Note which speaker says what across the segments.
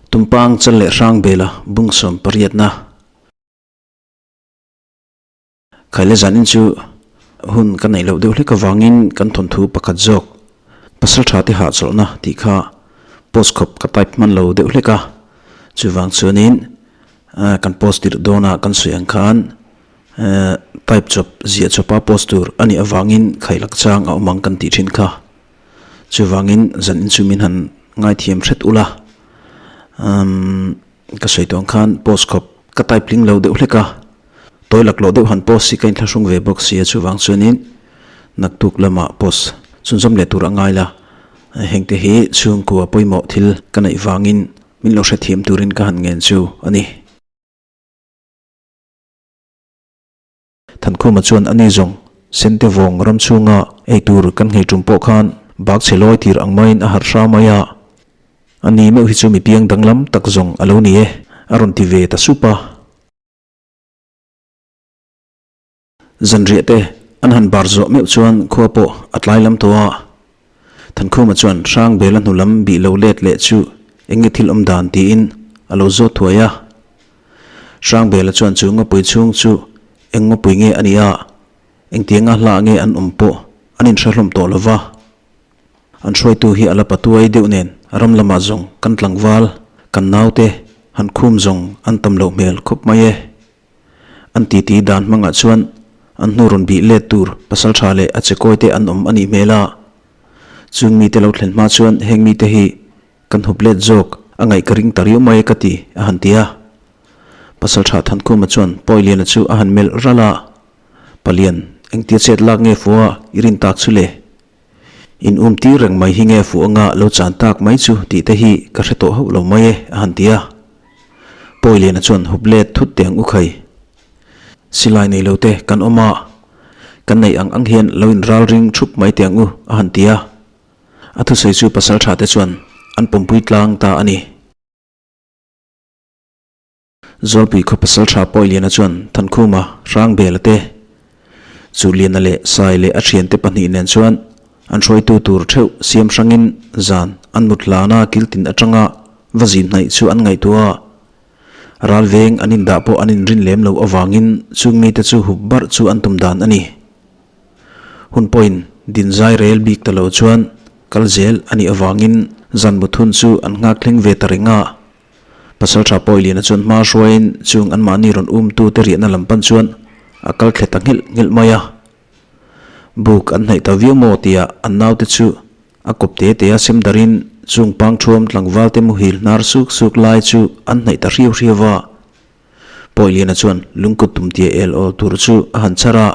Speaker 1: Tumpang chal leh hrang bela bung sawm pariatna. Khaile zanin chu hun ka neih loh deuh hlek avangin kan thawnthu pakhat zawk pasal tha te hahchawlhna tih kha post khawp ka type hman lo deuh hlek a, chuvang chuanin kan post tirh dawnah kan sawi ang khan type chawp ziah chawpa post tur a nih avangin khailak chang a awm ang kan tih thin kha. Chuvangin zanin chu min han ngaithiam hret ula, umm ka sawi tawh ang khan post khawp ka type tling lo deuh hlek a, tawi laklawh deuh han post hi ka inthlahrung ve bawk sia chuvang chuanin naktuk lamah post chhunzawm leh tur a ngai la, hengte hi chhungkua pawimawh thil ka neih vangin min lo hrethiam turin ka han ngen chu a ni. Thankhuma chuan a ni zawng Sente vawng ram chhunga ei tur kan nghei tum pawh khan bak chhe lawi tir ang maiin a harh hram mai a, a ni meuh hi chu mi piang danglam tak zawng a lo ni e, a rawn ti ve ta sup a. Zanriah te an han bar zawh meuh chuan khua pawh a tlai lam tawh a, Thankhuma chuan Hrangbela hnu lam bih lo let leh chu eng nge thil awm dan tiin a lo zawt thuai a. Hrangbela chuan chu ngawpui chhung chu eng ngawpui nge a nih a, engtianga hla nge an awm pawh an inhre hlawm tawh lo va. An hruaitu hi a la patuai deuh nen ram lamah zawng kan tlangval, kan naute han khum zawng an tam loh hmel khawp mai e. An titi dan hmangah chuan an hnu rawn bih let tur pasal tha leh a chekawi te an awm a nih hmel a. Chung mite lo thlen hma chuan heng mite hi Kan hup let zawk, a ngaih ka ring ta riau mai ka ti, a han ti a. Pasalṭha Thankhuma chuan Pawiliana chu a han melh ralh a, Palian, engtia chet lak nge fuh a, i rin tak chu le? In um tir reng mai hi nge fuh anga lo chan tak mai chu tih te hi ka hre tawh hauh lo mai e, a han ti a. Pawiliana chuan hup let thut teh ang u khai. Silai nei lo te kan awm a, kan neih ang ang hian lo in ral ring thup mai teh ang u, a han ti a. A thusawi chu pasal tha te chuan an pawmpui tlang ta a ni. Zawlpui khaw pasal tha Pawiliana chuan Thankhuma, Hrangbela te, Chuhliana leh Sai leh a thiante pahnih nen chuan an hruaitu tur theuh siam hrangin zan an mut hlana kiltin atanga va zin hnaih chu an ngaihtuah a. Ral veng an indah pawh an inrin lem loh avangin chung mite chu hup barh chu an tum dan a ni. Hun pawhin din zai rel bik ta lo chuan kal zel a nih avangin zan muthun chu an nghak thleng ve ta reng a. Pasalṭha Pawiliana chuan hma hruaiin chung anmahni rawn umtute riahna lam pan chuan a kal thle ta nghilh nghilh mai a. Buk an hnaih ta viau maw tia an naute chu a kawp te te a sem darin chung pangṭhuam tlangvalte muhil hnar suk suk lai chu an hnaih ta hriau hriau a. Pawiliana chuan lungkut tumtia el awl tur chu a han chhar a.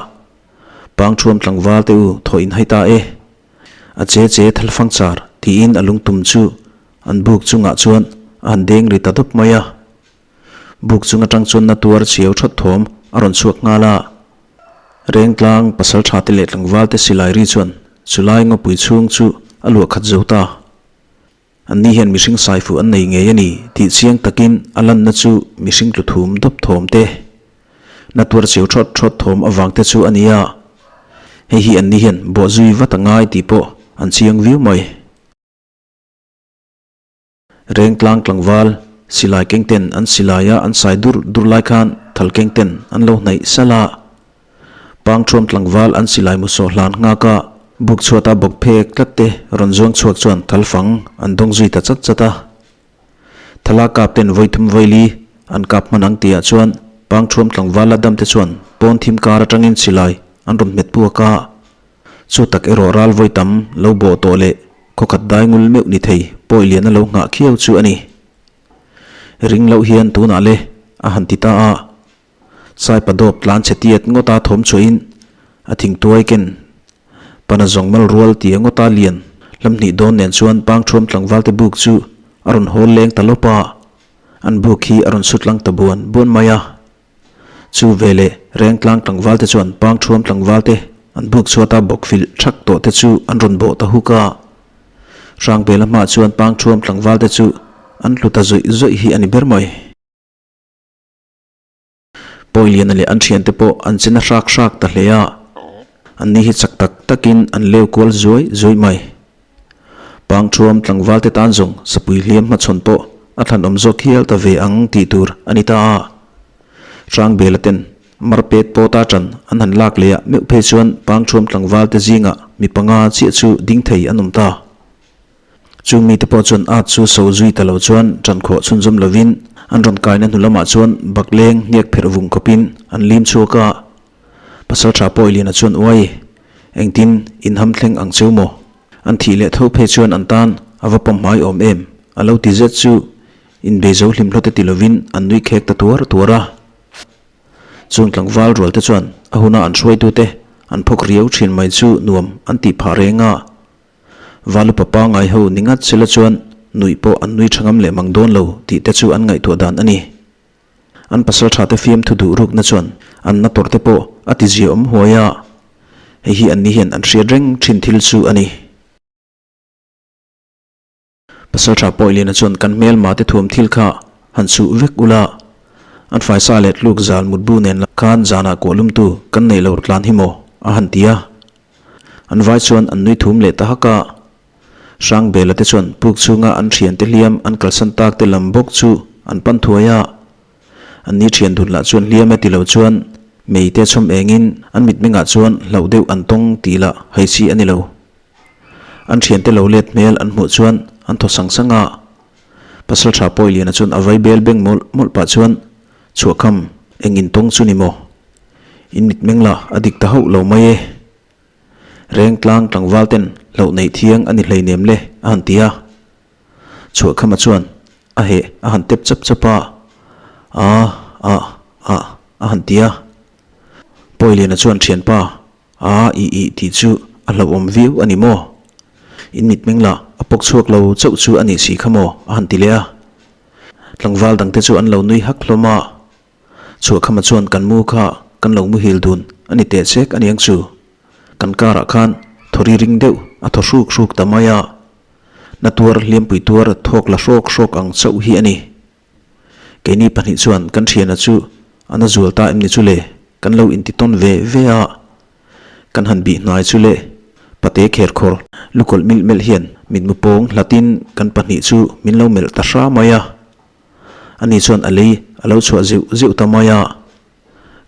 Speaker 1: Pangṭhuam tlangval te u thaw in hai ta e. A che che thalfang char tiin a lungtum chu an buk chungah chuan a han deng ri ta dawp mai a. Buk chung atang chuan na tuar chhiau thawt thawm a rawn chhuak nghal a. Rengtlang pasal tha te leh tlangval te silai ri chuan chulai ngawpui chhung chu a luah khat zo ta. Anni hian mihring saifu an nei ngei a ni tih chiang takin a lanna chu mihring tlu thum dawp thawm te, na tuar cheu thawt thawt thawm avang te chu a ni a. Hei hi anni hian bawhzui vat a ngai tih pawh an chiang viau mai. Rengtlang tlangval silai keng ten an silaia an sai dur dur lai khan thal keng ten an lo hnaih salh a. Pangṭhuam tlangval an silai mu sawh hlan nghak a, buk chhuata bawk phek tlat te rawn zuang chhuak chuan thal fang an dawng zui ta chat chat a. Thala kap ten vawi thum vawi li an kap hman ang tihah chuan Pangṭhuam tlangval la dam te chuan pawn thim kar atangin silai an rawn hmet puak a. Chu tak erawh ral vawi tam lo bawh tawh leh khawkhat dai ngul meuh ni thei pawi lian a lo nghah khiau chu a ni. Ring loh hian tunah le a han ti ta a. Saipa dawp tlan chhe tiat ngawta thawm chhuahin a thingtuai ken pana zawng mal rual tia ngawta lian lam hnih dawn nen chuan pangṭhuam tlangvalte buk chu a rawn hawl leng ta lawp a, an buk hi a rawn sut lang ta buan buan mai a. Chu veleh Rengtlang tlangvalte chuan pangṭhuam tlangvalte an buk chhuata bawk filh thak tawh te chu an rawn bawh ta huk a. Hrangpela hmaah chuan pangṭhuam tlangvalte chu an hlu ta zawih zawih hi a ni ber mai. Pawiliana leh an thiante pawh an che na hrak hrak ta hle a, anni hi chak tak takin an leu kual zuai zuai mai. Pangṭhuam tlangvalte tan zawng sapui hliam hmachhawn pawh a thlanawm zawk hial ta ve ang tih tur a ni ta a. Hrangbela ten marpet pawta ṭan an han lak leh ah meuh phei chuan Pangṭhuam tlangval te zingah mi panga chiah chu ding thei an awm ta. Chung mite pawh chuan at chu so zui ta lo chuan ṭan khawh chhunzawm lovin an rawn kaina hnu lamah chuan bakleng hniak pherh vung khawpin an lim chhuak a. Pasalṭha Pawiliana chuan uai engtin inham thleng ang cheu maw? An thih leh tho phei chuan an tan a va pawm hmai awm em? A lo ti zet chu inbei zo hlim hlawt e ti lovin an nui khek ta tuar tuar a. Chung tlangval rual te chuan a huna an hruaitute an phawk riau thin mai chu nuam an tih phah reng a. Valupa pangngai ho ni ngat sela chuan nuih pawh an nui tha ngam leh mang dawn lo tih te chu an ngaihtuah dan a ni. An pasal tha te fiamthu duh rukna chuan an na tawrh te pawh a ti zia awm huai a, hei hi anni hian an hriat reng thin thil chu a ni. Pasal tha Pawiliana chuan kan hmelma te thuam thil kha han suh vek ula, an faisa leh tluk zal mutbu nen la khan zanah kuahlumtu kan neih lo tlan hi maw a han ti a. An vai chuan an nui thum leh ta hak a. Hrangbela te chuan puk chhunga an thiante hliam an kalsan tak te lam bawk chu an pan thuai a. An ni thian dun lah chuan hliam e ti lo chuan mei te chhawm engin an mitmengah chuan hlauh deuh an tawng tih lah hai chi a ni lo. An thiante lo let hmel an hmuh chuan an thaw sang sang a. Pasaltha Pawiliana chuan a vai bel beng mawlh mawlh pah chuan chhuahkham eng in tawng chu ni maw? In mitmeng lah a dik ta hauh lo mai e. Rengtlang tlangval ten hlauh neih thiang a ni hleinem le a han ti a. Chhuahkhama chuan a heh a han tep chap chap a, a a a a han ti a. Pawiliana chuan thianpa a i i tih chu a hlauhawm viau a ni maw? In mitmeng lah a pawk chhuak lo chauh chu a nih si kha maw a han ti leh a. Tlangval dangte chu an lo nui hak hlawm a. Chhuahkhama chuan kan mu kha kan lo muhil dun a ni teh chek a niang chu. Kan karah khan thawri ring deuh a thaw hruk hruk ta mai a. Na tuar hliampui tuar thawk la hrawk hrawk ang chauh hi a ni. Keini pahnih chuan kan thiana chu a na zual ta em ni chu le kan lo inti tawn ve ve a. Kan han bih hnai chu le pate kherkhawr lukawlh milh melh hian mitmu pawng hlatin kan pahnih chu min lo melh ta hra mai a. Ani chuan a lei a lo chhuah zeuh zeuh ta mai a,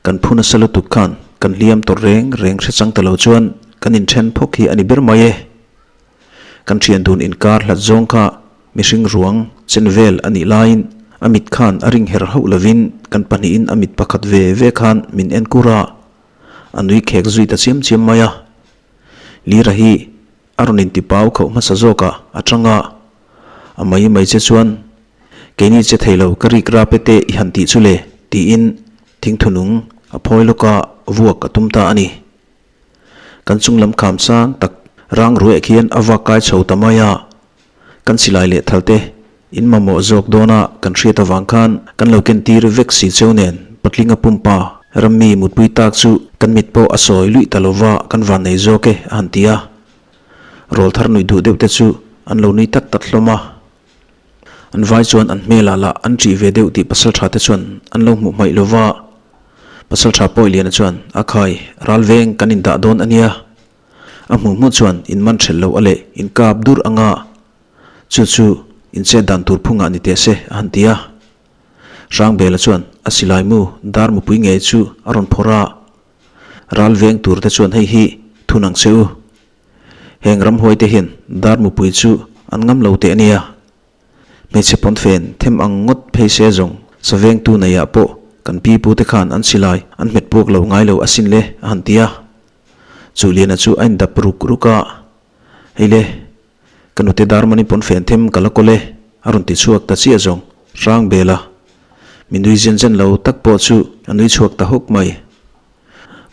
Speaker 1: kan phu nasa lutuk khan kan hliam tawrh reng reng hre chang ta lo chuan kan inthen phawk hi a ni ber mai e. Kan thian dun inkar hlat zawng kha mihring ruang chen vel a nih laiin a mit khan a ring her hauh lovin kan pahnihin a mit pakhat ve ve khan min en kur a, a nui khek zui ta chiam chiam mai a. Lira hi A rawn inti pau khauh hmasa zawk a, a tang a. A mai mai che chuan, Keini che thei lo, ka rik rap e te i han tih chu le, tiin thingthunung a phawi lawk a, vuak a tum ta a ni. Kan chung lam kham sang tak rang rueh khian a vak kai chho ta mai a. Kan silai leh thal te in mamawh zawk dawn a kan hriat avang khan kan lo ken tir vek si cheu nen patlinga pumpa rammi mutpui tak chu kan mit pawh a sawi luih ta lova kan van nei zawk e a han ti a. Rawl thar nuih duh deuh te chu an lo nui tat tat hlawm a. An vai chuan an hmelah lah an ṭih ve deuh tih pasalṭha te chuan an lo hmuh hmaih lova. Pasalṭha Pawiliana chuan a khai ral veng kan indah dawn a nia. A hmuh hmuh chuan in man hrelh loh a leh in kap dur anga chu chu in chet dan tur phungah ni teh se a han ti a. Hrangbela chuan a silai mu dar mupui ngei chu a rawn phawrh a, ral veng tur te chuan hei hi thun ang che u. Heng ramhuai te hian dar mupui chu an ngam lo teh a nia. Hmeichhe pawnfen them ang ngawt phei se zawng savengtu neiah pawh kan pi pu te khan an silai an hmet puak lo ngai lo asin le a han ti a. Chuliana chu a indap ruk ruk a, Hei le, ka nute Darmani pawnfen them ka la kawl e, a rawn ti chhuak ta chiah zawng, hrang bel a. Mi nui zen zen lo tak pawh chu a nui chhuak ta hawk mai.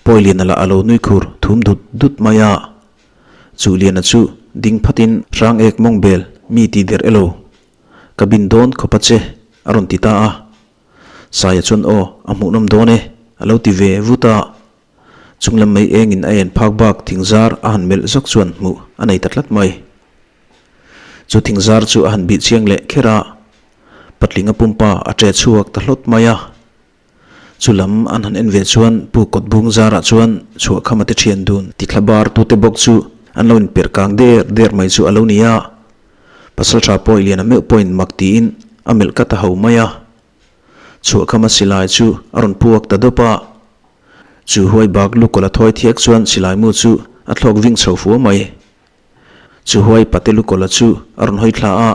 Speaker 1: Pawiliana lah a lo nui khur thum dut dut mai a. Chuliana chu ding phatin hrang ek mawng bel mi ti der elo, ka bin dawn khawp a che, a rawn ti ta a. Saia chuan aw, a hmuhnawm dawn e, a lo ti ve vut a. Chunglam mai engin a en phak bak thingzar a han melh zawk chuan hmuh a nei ta tlat mai. Chu thingzar chu a han bih chiang leh kher a, patlinga pumpa a ṭe chhuak ta hlawt mai a. Chu lam an han en ve chuan pu kawt bung zarah chuan chhuahkhama te ṭhian dun ti thla bar tute bawk chu an lo inperh kang der der mai chu a lo ni a. Pasalṭha Pawiliana meuh pawhin mak tiin. a melh ka ta ho mai a. Chhuahkhama silai chu a rawn puak ta dawp a. Chu huai bak lukawlh a thawi thiak chuan silai mu chu a thlawk ving chho fua mai. Chu huai pate lukawlh-a chu a rawn hawi thla a.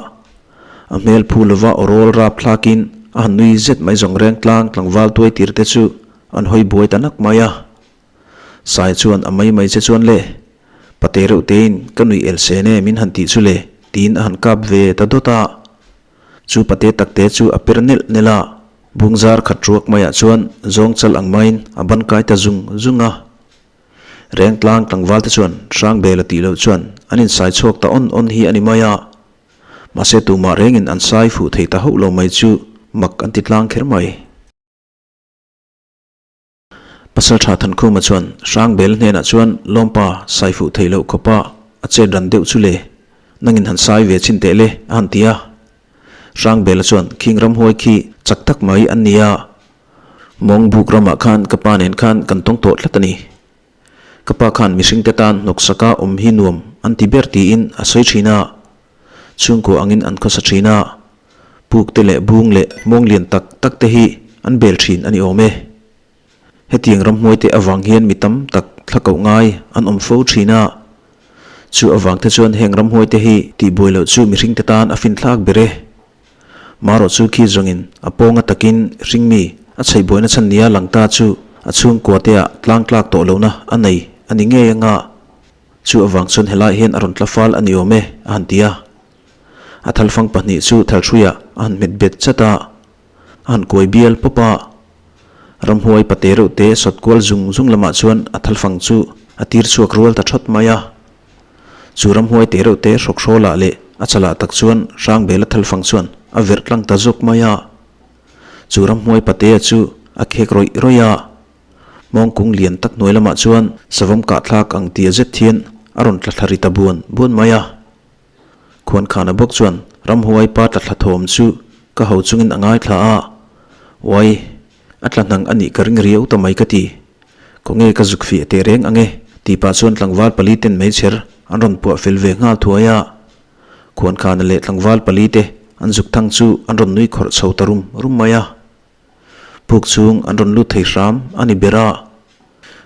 Speaker 1: A hmel phu lova aw rawl rap thlakin a han nui zet mai zawng reng tlang tlangval tuai tir te chu an hawi buai ta nak mai a. Sai chuan a mai mai che chuan le, pate reuh tein ka nuih el sen e min han tih chu le tiin a han kap ve ta dawt a. Chu pate takte chu a per nelh nelh a, bungzar khat ruak maiah chuan zawng chal ang maiin a ban kai ta zung zung a. Rengtlang tlangval te chuan Hrangbela tih loh chuan an insai chhuak ta awn awn hi a ni mai a. Mahse tumah rengin an sai fuh thei ta hauh lo mai chu mak an ti tlang kher mai. Pasaltha Thankhuma chuan Hrangbel hnenah chuan Lawmpa sai fuh thei loh khawpa a chet ran deuh chu le, nangin han sai ve chhin teh le a han ti a. Hrangbela chuan khing ramhuai khi chak tak mai an ni a, Mawng buk ramah khan ka pa nen khan kan tawng tawh tlat a ni. Ka pa khan mihringte tan hnawksaka awm hi nuam an ti ber tiin a sawi thin a. Chhungkua angin an khawsa thin a. Puk te leh bung leh mawng lian tak tak te hi an bel thin a ni awm e. Hetiang ramhmuai te avang hian mi tam tak thla koh ngai an awm fo thin a. Chu avang te chuan heng ramhmuai te hi tihbuai loh chu mihringte tan a finthlak ber e. Marawh chu khi zawngin a pawnga takin hringmi a chheihbuaina chhan nia lang ta chu a chhungkua te ah tlang tlak tawh lohna a nei a ni ngei anga chu avang chuan helai hian a rawn tla fal a ni awm e a han ti a. A thalfang pahnih chu thalhruiah a han hmet bet chat a, a han kuai bial pawp a. Ramhuai pate reuh te sawt kual zung zung lamah chuan a thalfang chu a tir chhuak rual ta thawt mai a. Chu ramhuai te reuh te hrawk hrawlah leh a chalah tak chuan Hrangbela thalfang chuan a verh tlang ta zawk mai a. Chu ramhuai patea chu a khek rawih rawih a. Mawngkung lian tak hnuai lamah chuan savawm kahthlak ang tia zet hian a rawn tla thla ri ta buan buan mai a. Khuankhana bawk chuan ramhuai pa tla thla thawm chu ka ho chungin a ngaithla a, Uai, a tla hnang a nih ka ring riau ta mai ka ti. Khawnge ka zuk fiah teh reng ang e, tih pah chuan tlangval pali ten meichher an rawn puah fel ve nghal thuai a. Khuankhana leh tlangval pali te an zuk thang chu an rawn nui khawrh chho ta rum rum mai a. Puk chhung an rawn lut thei hram a ni ber a.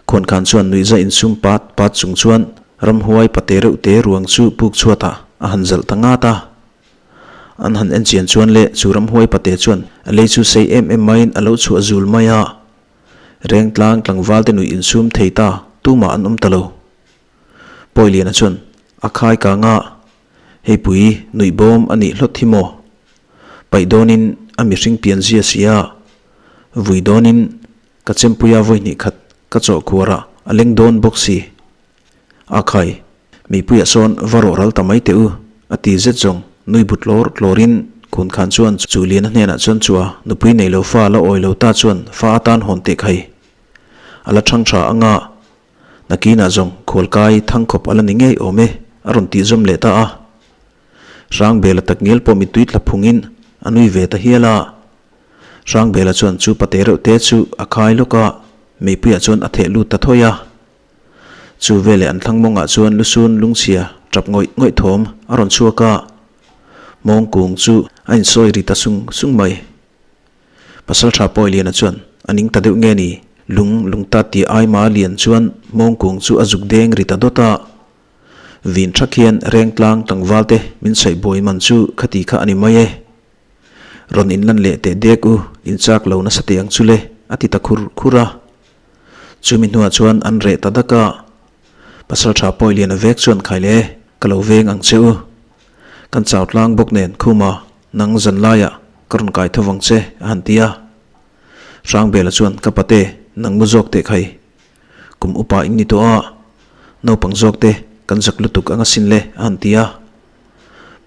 Speaker 1: Khuankhan chuan nuihza insum pat pat chung chuan ramhuai pate reuh te ruang chu puk chhuatah a han zalh ta ngat a. An han en chian chuan leh chu ramhuai pate chuan a lei chu sei em em maiin a lo chhuah zul mai a. Rengtlang tlangval te nuih insum thei ta tumah an awm ta lo. Pawiliana chuan a khai kang a, Hei pui nuih bawm a nih hlawt hi maw? Paih dawnin a mihring pian zia si a, vui dawnin ka chempuia vawi hnih khat ka chawh khuarah a leng dawn bawk si. A khai, meipuiah sawn va rawh ral ta mai teh u, a ti zet zawng nui but tlawr tlawrin Khun Khan chuan chu Liana hnenah chuan chua nupui nei lo fa la awi lo ta chuan fa atan hawn teh khai. A la thang tha anga Nakinah zawng khualkai thangkhawp a la ni ngei awm e, a rawn tih zawm leh ta a. Hrangbela takngial pawh mittui tla phungin a nui ve ta hial a. Hrangbela chuan chu pate reuh te chu a khai lawk a, meipuiah chuan a theh lut ta thawi a. Chu veleh an thlang mawngah chuan lusun lungchhia tap ngawih ngawih thawm a rawn chhuak a. Mawngkung chu a insawi ri ta sung sung mai. Pasalṭha Pawiliana chuan a ning ta deuh nge ni? Lung lung ta tih aima lian chuan mawngkung chu a zuk deng ri ta dawt a. Vin ṭhak hian Rengtlang tlangval te min saih buai man chu khati kha a ni mai e. Rawn inlan leh teh dek u, in chak lo nasa teh ang chu le, a ti ta khur khur a. Chumi hnuah chuan an reh ta dak a. Pasalṭha Pawiliana vek chuan khai le, ka lo veng ang che u. Kan chau tlang bawk nen Khuma nang zan laiah ka rawn kai tho vang che a han ti a. Hrangbela chuan ka pate nang mu zawk teh khai. Kum upa in ni tawh a, naupang zawk te kan zak lutuk anga sin le a han ti a.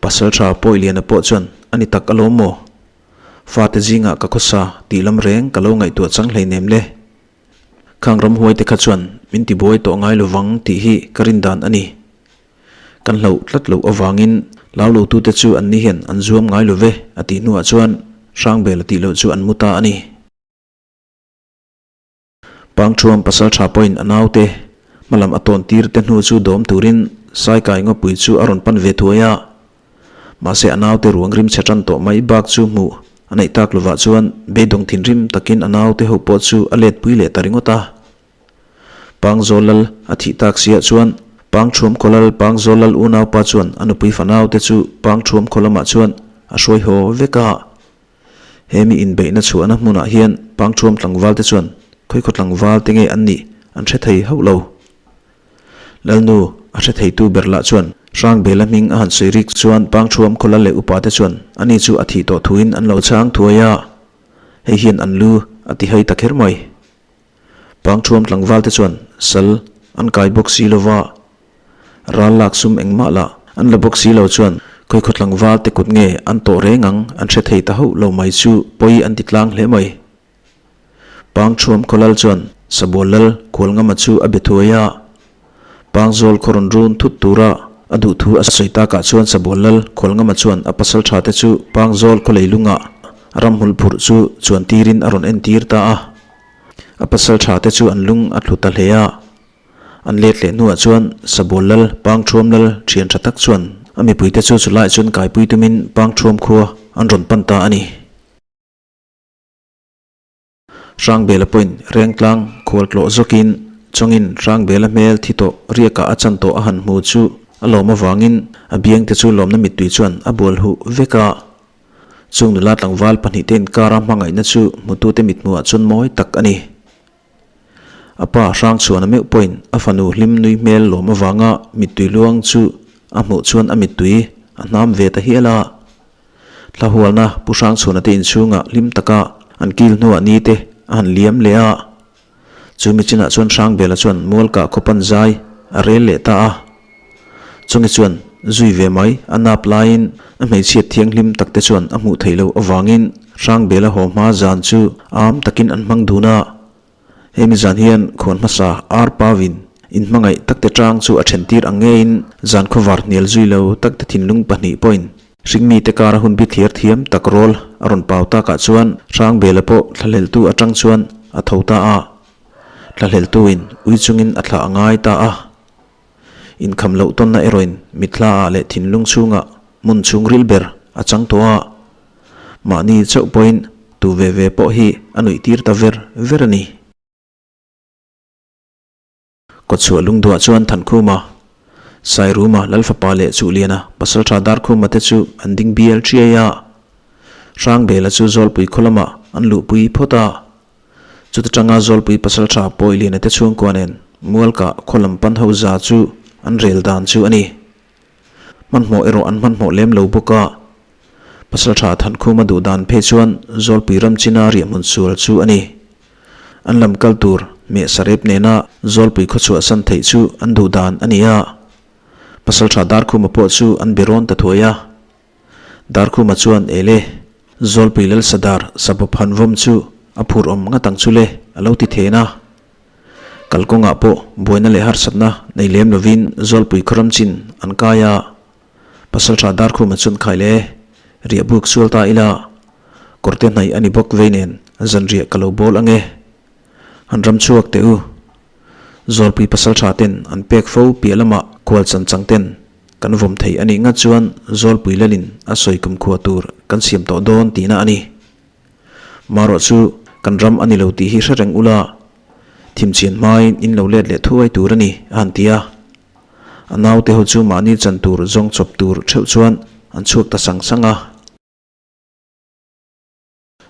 Speaker 1: Pasalṭha Pawiliana pawh chuan a ni tak alawm maw? Fate zingah ka khawsa tih lam reng ka lo ngaihtuah chang hleinem le. Khang ramhuai te kha chuan min tibuai tawh ngai lovang tih hi ka rin dan a ni. Kan hlauh tlat loh avangin lau lotute chu anni hian an zuam ngai lo ve a tih hnuah chuan Hrangbela tih loh chu an mu ta a ni. Pangthuam pasaltha pawhin a naute hmalam a tawn tir te hnu chu dawm turin Saikai ngawpui chu a rawn pan ve thuai a. Mahse a naute ruang rim chhe tan tawh mai bak chu hmuh a neih tak lovah chuan beidawng thinrim takin a naute ho pawh chu a let pui leh ta ringawt a. Pangzawl lal a thih tak siah chuan Pangṭhuam khaw lal Pangzawl lal unaupa chuan a nupui fanaute chu Pangṭhuam khaw lamah chuan a hruai haw vek a. He mi inbeihna chhuahna hmunah hian Pangṭhuam tlangvalte chuan khawikhaw tlangvalte nge an nih an hre thei hauh lo. Lalnu a hre theitu ber lah chuan Hrangbela hming a han sawi rik chuan Pangṭhuam khaw lal leh upate chuan ani chu a thih tawh thuin an lo chhang thuai a, hei hian an lu a ti hai ta kher mai. Pangṭhuam tlangvalte chuan sal an kai bawk si lo va, ral lak sum engmah lah an la bawk si lo chuan khawikhaw tlangvalte kut nge an tawh reng ang an hre thei ta hauh lo mai chu pawi an ti tlang hle mai. Pangṭhuam khawlal chuan Sabual lal Khualngama chu a be thuai a, Pangzawl khaw rawn run thut tura a duh thu a sawi takah chuan Sabual lal Khualngama chuan a pasal thate chu Pangzawl khaw leilungah ramhmul phurh chu chuan tirin a rawn entir ta a. A pasal thate chu an lung a thlu ta hle a. An let leh hnuah chuan Sabual lal Pangṭhuam lal ṭhian ṭha tak chuan a mipuite chu chulaiah chuan kaipui tumin Pangṭhuam khua an rawn pan ta a ni. Hrangbela pawhin Rengtlang khual tlawh zawkin chawngin Hrangbela hmel thi tawh riakah a chan tawh a han hmu chu a lawm avangin a biangte chu lawmna mittui chuan a bual huh vek a. Chung nula tlangval pahnihte inkara hmangaihna chu hmutute mithmuhah chuan mawi tak a ni. A pa Hrangchhuana meuh pawhin a fanu hlim nui hmel lawm avanga mittui luang chu a hmuh chuan a mittui a hnam ve ta hial a. Thlahualna Pu Hrangchhuana te inchhungah hlim taka an kil hnuah ni te a han liam leh a. Chu michinah chuan Hrangbela chuan Mualkah khawpan zai a rel leh ta a. Chungi chuan zui ve mai a nap laiin a hmeichhiat thianghlim tak te chuan a hmuh theih loh avangin Hrangbela haw hma zan chu am takin an hmang dun a. Hemi zan hian khuan hmasa ar pavin inhmangaih takte tang chu a then tir ang ngeiin zan khawvar hnial zui lo takte thinlung pahnih pawhin hringmite kara hun bi thliar thiam tak rawl a rawn pau takah chuan Hrangbela pawh thlahleltu atang chuan a tho ta a, thlahleltuin ui chungin a thlah a ngai ta a. Inkham loh tawnna erawhin mitthla ah leh thinlung chhungah hmun chhungril ber a chang tawh a, mahni chauh pawhin tu ve ve pawh hi a nuih tir ta ver ver a ni. Kawtchhuah lungduah chuan Thankhuma, Sairuma, Lalfapa leh Chuhliana, Pasaltha Darkhuma te chu an ding bial chiai a, Hrangbela chu Zawlpui khaw lamah an luhpui phawt a. Chuta tanga Zawlpui pasaltha Pawiliana te chhungkua nen Mualkah khaw lam pan ho za chu an rel dan chu a ni. Hmanhmawh erawh an hmanhmawh lem lo bawk a. Pasaltha Thankhuma duh dan phei chuan Zawlpui ram china riahhmun sual chu a ni. An lam kal tur meh sarep nena Zawlpui khaw chhuahsan theih chu an duh dan a ni a. Pasaltha Darkhuma pawh chu an be rawn ta thuai a. Darkhuma chuan, Ele, Zawlpui Lalsadar Sabawp han vawm chu a phur awm ngat ang chu le, a lo ti then a. Kalkawngah pawh buaina leh harsatna nei lem lovin Zawlpui khawram chin an kai a. Pasaltha Darkhuma chuan khai le, riah buk sual ta ila, kawrte hnaih a ni bawk vei nen zanriah ka lo bawl ange. Han ram chhuak teh u. Zawlpui pasaltha ten an pek fo piah lamah khual chanchang ten Kan vawm thei a nih ngat chuan Zawlpui Lalin a sawi kumkhua tur kan siam tawh dawn tihna a ni. Marawh chu kan ram a ni lo tih hi hre reng ula, thimchhian hmain in lo let leh thuai tur a ni, a han ti a. A naute ho chu mahni chan tur zawng chawp tur theuh chuan an chhuak ta sang sang a.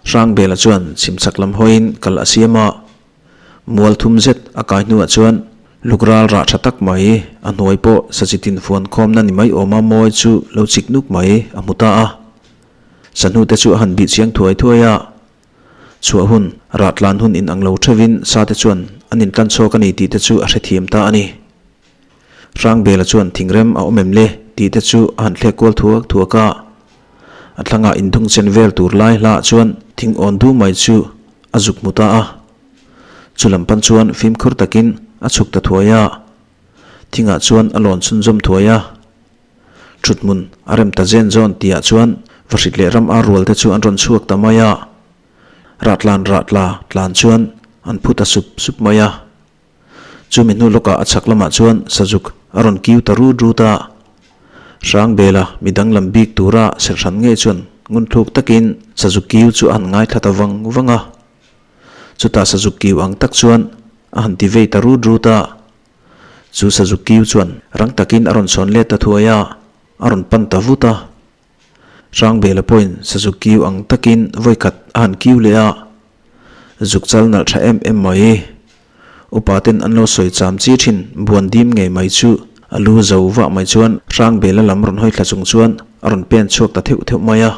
Speaker 1: Hrangbela chuan chhimchhak lam hawiin kal a siam a, mual thum zet a kai hnuah chuan lukral rah tha tak mai a hnuai pawh sachitin fuan khawmna ni mai awma mawi chu lo chik nuk mai a hmu ta a. Sahnute chu a han bih chiang thuai thuai a, chhuah hun, rah tlan hun inang lo theuhin sate chuan an intlan chhuak a ni tih te chu a hrethiam ta a ni. Hrangbela chuan thingrem a awm em le tih te chu a han thlek kual thuak thuak a. A thlangah indung chen vel tur lai hlaah chuan thing awn du mai chu a zuk hmu ta a. Chu lam pan chuan fimkhur takin a chhuk ta thuai a. Thingah chuan a lawn chhunzawm thuai a. Thuthmun a rem ta zen zawn tihah chuan vahrit leh ram ar rual te chu an rawn chhuak ta mai a. Rahtlan rahtla tlan chuan an phu ta sup sup mai a. Chumi hnu lawkah a chhak lamah chuan Sazuk a rawn kiu ta rut rut a. Hrangbela mi danglam bik tura serhran ngei chuan ngunthluk takin Sazuk kiu chu a han ngaithla ta vang vang a. Chutah Sazuk kiu ang tak chuan a han ti vei ta rut rut a. Chu Sazuk kiu chuan rang takin a rawn chhawn let ta thuai a, a rawn pan ta vut a. Hrangbela pawhin Sazuk kiu ang takin vawikhat a han kiu leh a, zuk chal nalh tha em em mai. Upa ten an lo sawi cham chi thin buan dim ngei mai chu a lu zo vah mai chuan Hrangbela lam rawn hawi thla chung chuan a rawn pen chhuak ta theuh theuh mai a.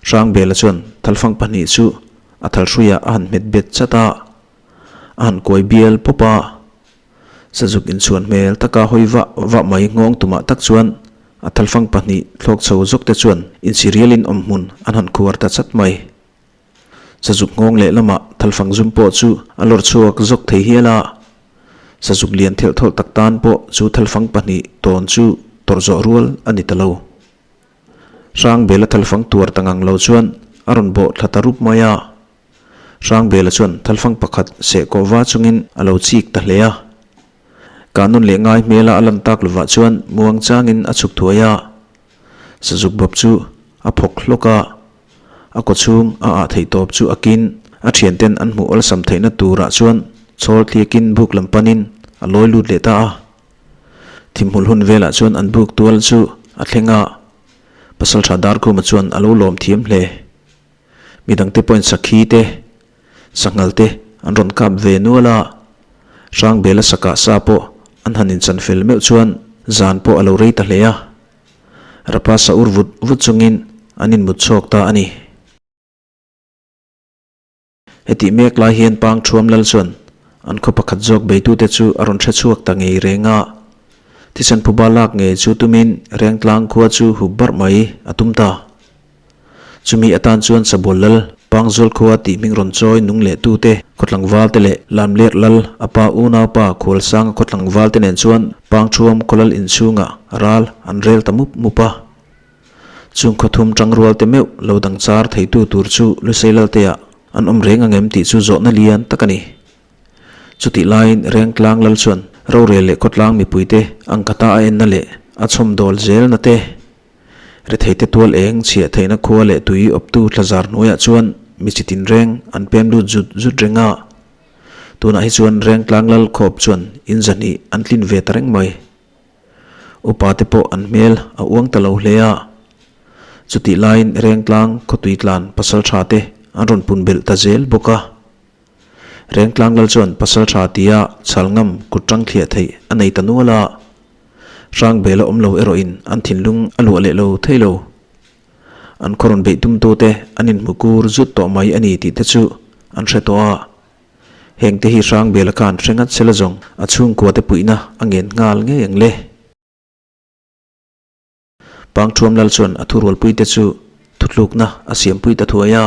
Speaker 1: Hrangbela chuan thalfang pahnih chu a thalhruiah a han hmet bet chat a, a han kuai bial pawp a. Sazuk inchhuan hmel taka hawi vah vah mai nghawng tumah tak chuan a thalfang pahnih thlawk chho zawk te chuan inchirialin awmhmun an han khuar ta chat mai. Sazuk nghawng leh lamah thalfang zum pawh chu a lawr chhuak zawk thei hial a, sazuk lian thelh thawlh tak tan pawh chu thalfang pahnih tawn chu tawrh zawh rual a ni ta lo. Hrangbela thalfang tuar ta ngang lo chuan a rawn bawh thla ta rup mai a. Hrangbela chuan thalfang pakhat seh kawh va chungin a lo chik ta hle a. Kahnawn leh ngai hmela a lan tak lovah chuan muang changin a chhuk thuai a. Sazuk bawp chu a phawk hlawk a, a kawchhung a ah theih tawp chu a kin a thianten an hmuh awlsam theihna turah chuan chhawl thliakin buk lam panin a lawi lut leh ta a. Thimhmul hun velah chuan an buk tual chu a thleng a, Pasaltha Darkhuma chuan a lo lawm thiam hle. Midangte pawhin sakhi te, sanghal te an rawn kap ve nual a, Hrangbela sakah sa pawh an han inchan fel meuh chuan zan pawh a lo rei ta hle a. Rapa sa ur vut vut chungin an inmut chhawk ta a ni. Hetih mek lai hian Pang Thuam Lal chuan an khaw pakhat zawk beitute chu a rawn hre chhuak ta ngei reng a. Thisen phuba lak ngei chu tumin Rengtlang khua chu hup barh mai a tum ta. Chumi atan chuan Sabual Lal, Pangzawl khua tih hming rawn chawi nung leh tute khawtlangval te leh Lamler Lal, a pa unaupa Khualsanga khawtlangval te nen chuan Pang Thuam khaw lal inchhungah ral an rel ta mup mup a. Chung khaw thum tangrual te meuh lo dang char theitu tur chu Lusei Laltea an awm reng ang em tih chu zawhna lian tak a ni. Chutih laiin Rengtlang Lal chuan rorel leh khawtlang mipuite ang khata a enna leh a chhawmdawl zelna te, retheite tual eng chhiah theihna khua leh tui awptu thlazar hnuaiah chuan mi chi tinreng an pem lut zut zut reng a. Tunah hi chuan Rengtlang Lal khawp chuan in zahnih an tlin ve ta reng mai. Upa te pawh an hmel a uang ta lo hle a. Chutih laiin Rengtlang khawtui tlan pasal tha te an rawn pun belh ta zel bawk a. Rengtlang lal chuan pasal tha tia chhal ngam kut tang thliah theih a nei ta nual a. Hrangbel a awm lo erawhin an thinlung a luah leh lo thei lo. An khaw rawn beih tumtute an inhmu kur zut tawh mai a ni tih te chu an hre tawh a. Heng te hi Hrangbela khan hre ngat sela zawng a chhungkua te puihna a ngen nghal ngei ang le. Pangthuam lal chuan a thurualpui te chu thutlukna a siampui ta thuai a.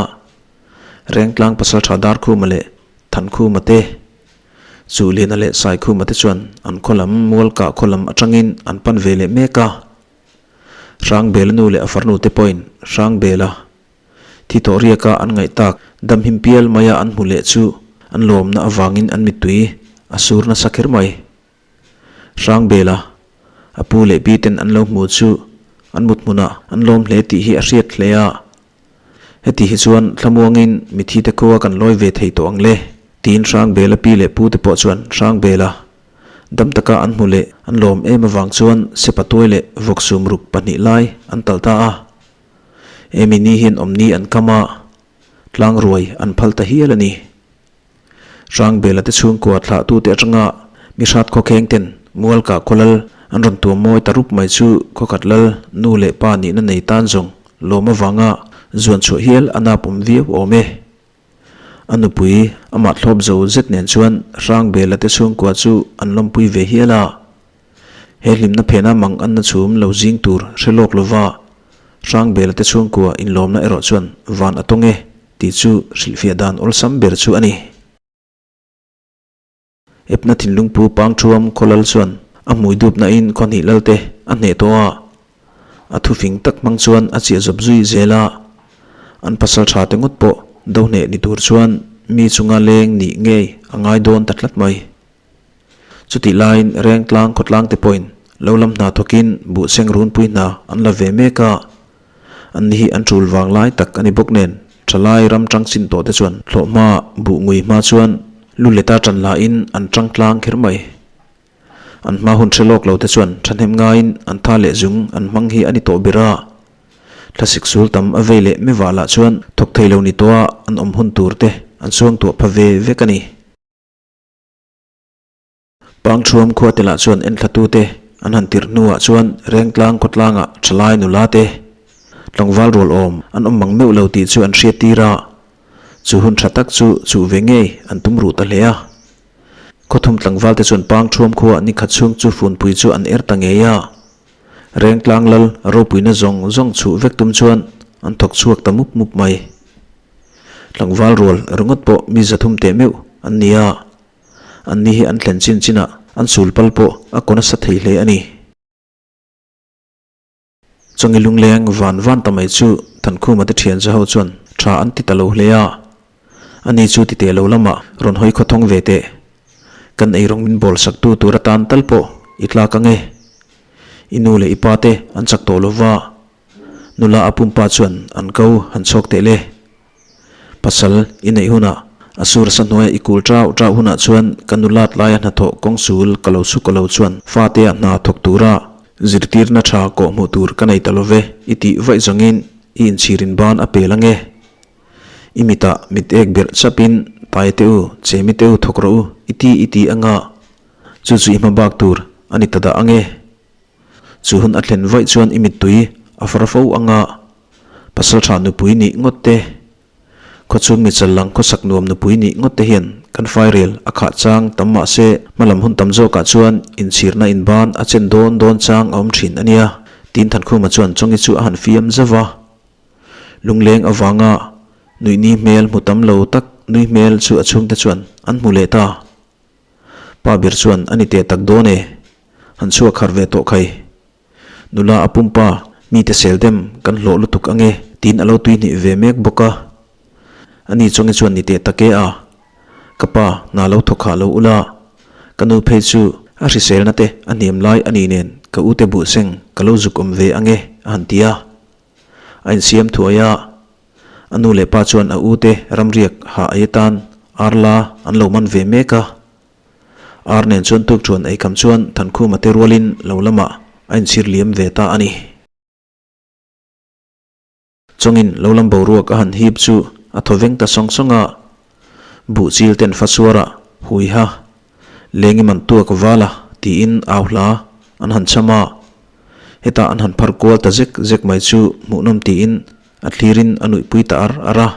Speaker 1: Rengtlang pasaltha Darkhuma leh Thankhuma te, Chuhliana leh Saikhuma te chuan an khaw lam Mualkah khaw lam atangin an pan ve leh mek a. Hrangbela nu leh a farnu te pawhin Hrangbela Thi tawh riaka an ngaih tak damhim pial maia an hmu leh chu an lawmna avangin an mittui a sur nasa kher mai. Hrangbela, a pu leh pi ten an lo hmu chu an mut hmunah an lawm hle tih hi a hriat hle a. Heti hi chuan thlamuangin mithi te khua kan lawi ve thei tawh ang le tiin Hrangbela pi leh pu te pawh chuan Hrangbela dam taka an hmu leh an lawm em avang chuan Sepatuai leh Vawksum ruk pahnih lai an talh ta a. Hemi ni hian awmni an kam a, tlang ruai an phal ta hial a ni. Hrangbela te chhungkua thlahtute atanga mi hrat khawkheng ten Mualka khawlal an rawn tuam mawi ta rup mai chu khawkhat lal nu leh pa nihna nei tan zawng lawm avanga zuan chhuah hial a nap awm viau awm e. A nupui amah thlawp zo zet nen chuan Hrangbela te chhungkua chu an lawmpui ve hial a. He hlimna phena mang anna chhum lo zing tur hre lawk lova Hrangbela te chhungkua inlawmna erawh chuan van a tawng e tih chu hrilhfiah dan awlsam ber chu a ni. Epna thinlung pu Pangthuam Khawlal chuan a hmui dupna in khawhnih lalte a hneh tawh a, a thufing tak hmang chuan a chiah zawp zui zel a, an pasal tha te ngawt pawh do hneh ni tur chuan mi chunga leng nih ngei a ngai dawn ta tlat mai. Chutih laiin Rengtlang khawtlang te pawhin. lo lam hna thawkin buhseng runpui hna an la ve mek a. An ni hi an tul vang lai tak a ni bawk nen, thalai ram tang chin tawh te chuan hlawhhma buh ngui hma chuan lu leta tan lahin an tang tlang kher mai. An hma hun hre lawk lo te chuan thahnem ngaiin an tha leh zung an hmang hi a ni tawh ber a. Thlasik sul tam a vei leh mevah lah chuan thawk thei lo ni tawha an awm hun tur te an suangtuah pha ve vek a ni. Pangthuam khua te lah chuan enthlatute an han tirh hnuah chuan Rengtlang khawtlangah thalai nula te tlangval rual awm an awm mang meuh lo tih chu an hriat tir a, chu hun tha tak chu chuh ve ngei an tum ruh ta hle a. Khawthum tlangval te chuan Pangthuam khua nikhat chhung chu funpui chu an er ta ngei a, Rengtlang lal ropuina zawng zawng chhuh vek tum chuan an thawk chhuak ta mup mup mai. Tlangval rual ringawt pawh mi 300 teh meuh an ni a. Anni hi an thlen chin chinah an sul pal pawh a kaw nasa thei hle a ni. Chawngi lungleng van van ta mai chu Thankhuma te thian zaho chuan tha an ti ta lo hle a. Ani chu ti teh lo lamah rawn hawi khawthawng ve teh. Kan eirawng min bawl saktu tur atan tal pawh i tlak ang e. I nu leh i pa te an chak tawh lova, nula a pumpa chuan an ko han chhawk teh le. Pasal i neih hunah, a sur sa hnuaia i kul chau chau hunah chuan ka nulat laia hnathawh kawng sul ka lo chhuk lo chuan fatea hna thawk tura zirtirna tha kawh hmuh tur ka nei ta lo ve i tih vaih zawngin i inchhirin ban a pel ange. I mitah mit ek berh chapin tai teh u, chemi teh u thawk rawh u i ti i ti anga chu chu i hma bak tur a ni ta dah ange. Chu hun a thlen vaih chuan i mittui a far fo anga Pasaltha nupui nih ngawt te, khawchhung mi chal lang khawsak nuam nupui nih ngawt te hian kan fairel a khah chang tam mah se hmalam hun tam zawkah chuan inchhirna inban a chen dawn dawn chang a awm thin a nia, tiin Thankhuma chuan Chawngi chu a han fiam zauh a. Lungleng avanga nuihni hmel hmu tam lo tak nui hmel chu a chhungte chuan an hmu leh ta. Pa ber chuan a ni teh tak dawn e, han chhuak harh ve tawh khai. Nula a pumpa, mite sel dem kan hlawh lutuk ange tiin a lo tui hnih ve mek bawk a. Ani chawngi chuan ni teh tak e a, ka pa hna lo thawk hah lo ula, ka nu phei chu a hriselna te a hniam lai a ni nen ka ute buhseng ka lo zuk awm ve ange a han ti a. A insiam thuai a, a nu leh pa chuan a ute ramriak hah ei atan arla an lo man ve mek a. Ar nen chuan tuk chuan eikam chuan Thankhuma te rualin lo lamah a inchhir liam ve ta a ni. Chawngin lo lam boruak a han hip chu a thaw veng ta sawng sawng a, buh chil ten fasuara huiha lengi man tuak vala tiin au hla an han cham a, hetah an han phar kual ta zek zek mai chu hmuhnawm tiin a thlirin a nuihpui ta ar ar a.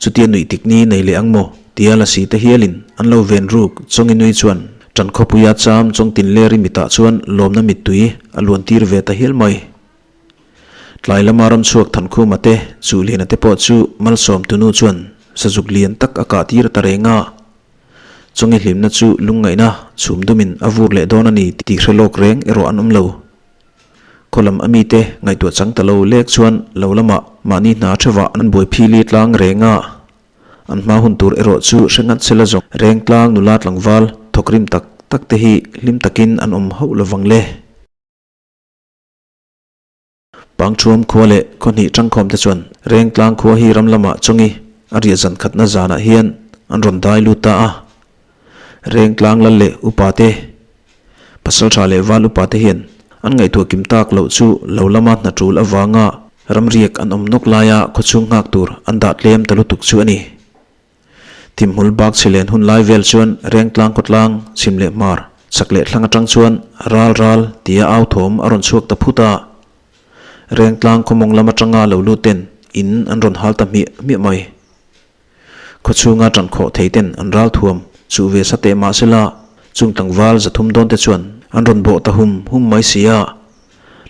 Speaker 1: Chutia nuih tik ni nei leh ang maw? tia lasi te hialin an lo ven ruk Chawngi nui chuan ṭan khawpuia cham chawng tin leri mitah chuan lawmna mittui a luan tir ve ta hial mai. Tlai lama ramchhuak Thankhuma te Chuhliana te pawh chu malsawm tunu chuan sazuk lian tak a kah tir ta reng a. Chawngi hlimna chu lungngaihna chhum dumin a vur leh dawn a ni tih hre lawk reng erawh an awm lo. Khaw lam a mite ngaihtuah chang ta lo lek chuan lo lamah mahni hna theuhah an buai phili tlang reng a, an hma hun tur erawh chu hre ngat sela zawk reng tlang nula tlangval thawkrim tak tak te hi hlim takin an awm hauh lovang le. Pangthuam khua leh khaw hnih tangkhawm te chuan reng tlang khua hi ram lamah chawngi a riah zan khatna zanah hian an rawn dai lut ta a, reng tlang lal leh upa te Pasalṭha leh val upa te hian an ngaihtuah kim tak loh chu lo lama hna ṭul avanga ramriak an awm nawk laia khawchhung nghak tur an dah tlem ta lutuk chu a ni. Thimhmul bak chhe len hun lai vel chuan Rengtlang khawtlang, chhim leh hmar, chak leh thlang atang chuan ral ral tia au thawm a rawn chhuak ta phut a. Rengtlang khawmawng lam atanga lo lut ten in an rawn hal ta hmiah hmiah mai. Khawchhunga ṭan khawh thei ten an ral thuam chuh ve sa teh mah sela, chung tlangval 300 dawn te chuan an rawn bawh ta hum hum mai si a,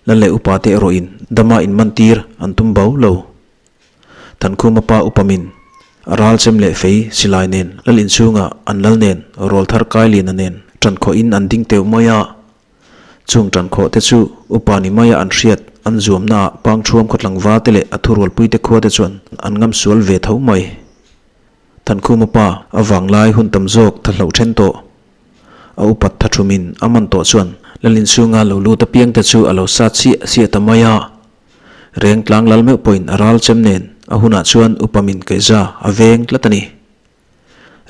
Speaker 1: lal leh upa te erawhin dama inmantir an tum bau lo. Thankhuma pa upamin a ral chem leh fei silai nen lal inchhunga an lal nen rawlthar Kailiana nen ṭan khawhin an ding teuh mai a. Chung ṭankhawh te chu upa ni maia an hriat an zuamnaah Pangṭhuam khaw tlangval te leh a thurualpui te khua te chuan an ngam sual ve tho mai. Thankhuma pa a vanglai hun tam zawk tha hloh ṭhen tawh. A upat tha ṭhumin a man tawh chuan Lalinchhunga lo lut apiang te chu a lo sat siah siah ta mai a. Reng tlang lal meuh pawhin a ral chem nen a hunah chuan upa min kaihza a veng tlat a ni.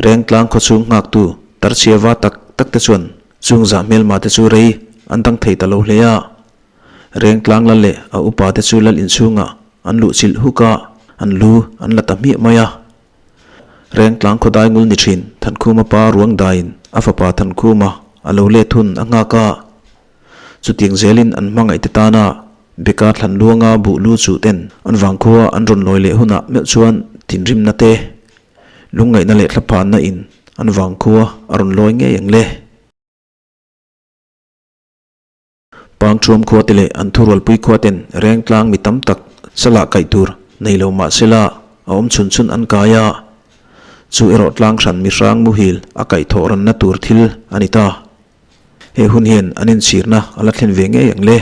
Speaker 1: Reng tlang khawchhung nghaktu tarchhia va tak tak te chuan chung zah hmelma te chu rei an dang thei ta lo hle a. Reng tlang lal leh a upa te chu lal inchhungah an luh chilh huk a, an lu an la ta hmiah mai a. Reng tlang khawdai ngul ni thin Thankhuma pa ruang daiin a fapa Thankhuma a lo let hun a nghak a. Chutiang zelin an hmangaih te tana Beka thlan luanga buh lu chuh ten an vangkhua an rawn lawi leh hunah meuh chuan thinrimna te, lungngaihna leh thlaphanna in an vangkhua a rawn lawi ngei ang le. Pangṭhuam khua te leh an thurualpui khua ten reng tlang mi tam tak salah kaih tur nei lo mah sela a awm chhun chhun an kai a, chu erawh tlang hran mi hrang muhil a kaih thawh ranna tur thil a ni ta. He hun hian an inchhirna a la thlen ve ngei ang le.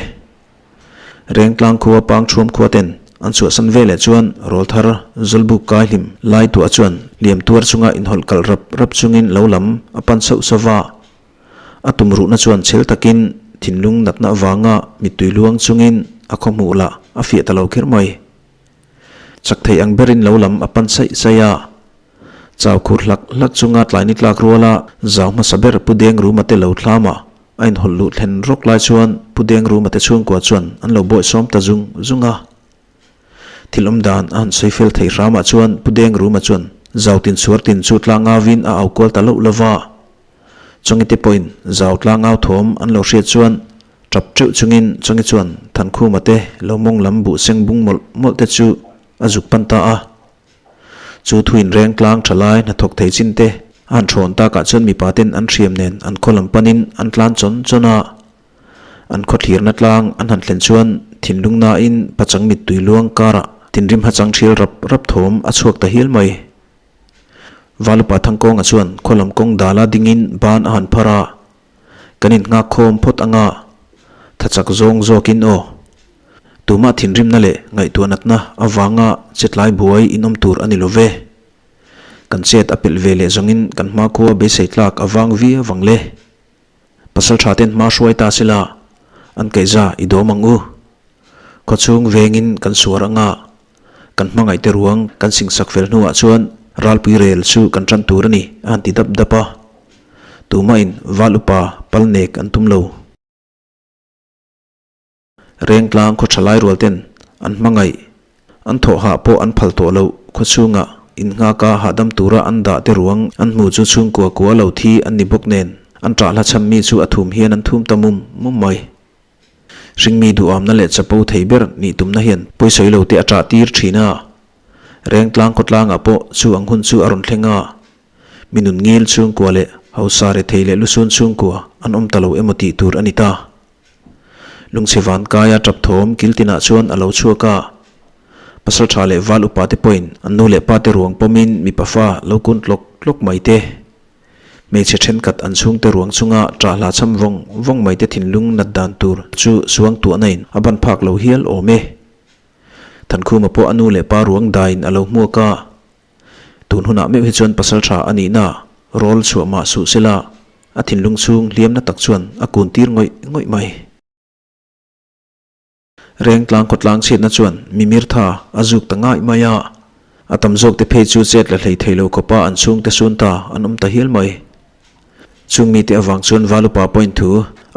Speaker 1: Rengtlang khua Pangṭhuam khua ten an chhuahsan ve leh chuan rawlthar Zawlbuk kai hlim lai tuah chuan liam tuar chunga inhawlh kalh rap rap chungin lo lam a pan sauh sauh va. A tum ruhna chuan chhel takin thinlung natna avanga mittui luang chungin a khaw hmuh lah a fiah ta lo kher mai. Chak thei ang berin lo lam a pan saih saih a. Chau khur hlak hlak chunga tlaini tlak ruala zau hmasa ber Pu Dengruma te lo thlama a inhawlh luh thlen rawk lai chuan Pu Dengruma te chhungkua chuan an lo bawihsawm ta zung zung a. Thil awm dan a han sawi fel thei hramah chuan Pu Dengruma chuan zau tin chhuar tin chu tlangauin a au kual ta loh lo va. Chawngite te pawhin zau tlangau thawm an lo hriat chuan tap teuh chungin Chawngi chuan Thankhuma te lo mawng lam buh seng bung mawlh mawlh te chu a zuk pan ta a. Chu thuin reng tlang tha lai hnathawk thei chin te a han thawn takah chuan mipa ten an hriam nen an khaw lam panin an tlan chawn chawn a. An khaw thlirna tlang an han thlen chuan thinlung nain pachang mittui luang karah thinrim hachang thial rap rap thawm a chhuak ta hial mai. Valupa Thangkawnga chuan khaw lam kawng dala dingin ban a han phar a, Kan innghak khawm phawt anga tha chak zawng zawkin aw. Tumah thinrimna leh ngaihtuah natna avanga chetlai buai inawm tur a ni lo ve. Kan chet a pelh ve leh zawngin kan hmakhua beisei tlak avang viau vang le. Pasal tha ten hma hruai ta sela an kaihza i dawm ang u. Khawchhung vengin kan suar anga kan hmangaih te ruang kan singsak fel hnuah chuan ralpui rel chu kan tan tur a ni a han ti dap dap a. Tumahin val upa pal nek an tum lo. Rengtlang khaw tha lai rual ten an hmangaih, an thawh hah pawh an phal tawh loh khawchhungah innghaka hahdam tura an dah te ruang an hmu chu chhungkua kua lo thi an ni bawk nen an ṭah hla chhan mi chu a thum hian an thum ta mum mum mai. Hringmi duhamna leh chapo thei ber nih tumna hian pawisawi lo te a ṭah tir ṭhin a. Rengtlang khawtlangah pawh chu ang hun chu a rawn thleng a. Mi nun ngil chhungkua leh hausa rethei leh lusun chhungkua an awm ta lo emaw tih tur a ni ta. Lungchhe vankaia tap thawm kil tinah chuan a lo chhuak a. Pasal tha leh val upa te pawhin an nu leh pa te ruang pawmin mipa fa lo kun tlawk tlawk mai te, hmeichhe thenkhat an chhungte ruang chunga ṭah hla cham vawng vawng mai te thinlung nat dan tur chu suang tuahna in a ban phak lo hial awm e. Thankhuma pawh a nu leh pa ruang daiin a lo hmuak a. Tun hunah meuh hi chuan pasal tha a nihna rawl chhuah mah suh sela a thinlung chhung hliamna tak chuan a kun tir ngawih ngawih mai. Rengtlang khawtlang chhiatna chuan mimir tha a zuk ta ngaih mai a, a tam zawk te phei chu chet la hlei thei lo khawpa an chhungte sun ta an awm ta hial mai. Chung mite avang chuan Valupa pawhin thu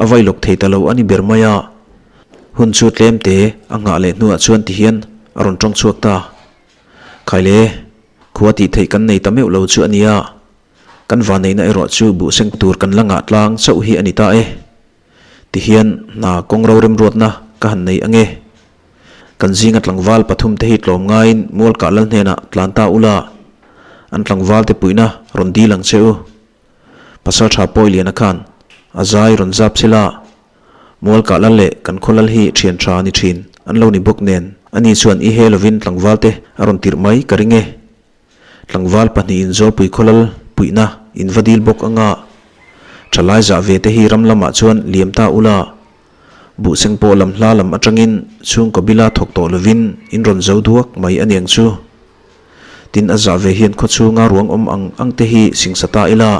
Speaker 1: a vai lawk thei ta lo a ni ber mai a, hun chu tlem te a nghah leh hnuah chuan tihian a rawn tawng chhuak ta. Khaile, khua tih theih kan nei ta meuh lo chu a nia. Kan vaneihna erawh chu buh seng tur kan la ngah tlang chauh hi a ni ta e. Tihian hna kawng ro remruatna ka han nei ange. Kan zinga tlangval pathum te hi tlawm ngaiin mual kah lal hnenah tlan ta ula, an tlangval te puihna rawn dil ang che u. Pasal tha pawi liana khan a zai rawn zap sela, Mual kah lal leh kan khaw lal hi thian tha ni thin an lo ni bawk nen ani chuan i he lovin tlangval te a rawn tirh mai ka ring e. Tlangval pahnihin Zawlpui khaw lal puihna in va dil bawk anga thalai zah ve te hi ram lamah chuan liam ta ula, buhseng pawh lam hla lam atangin chhungkaw bila thawk tawh lovin in rawn zo duak mai aniang chu. Tin a zah ve hian khaw chhunga ruang awm ang ang te hi singsa ta ila.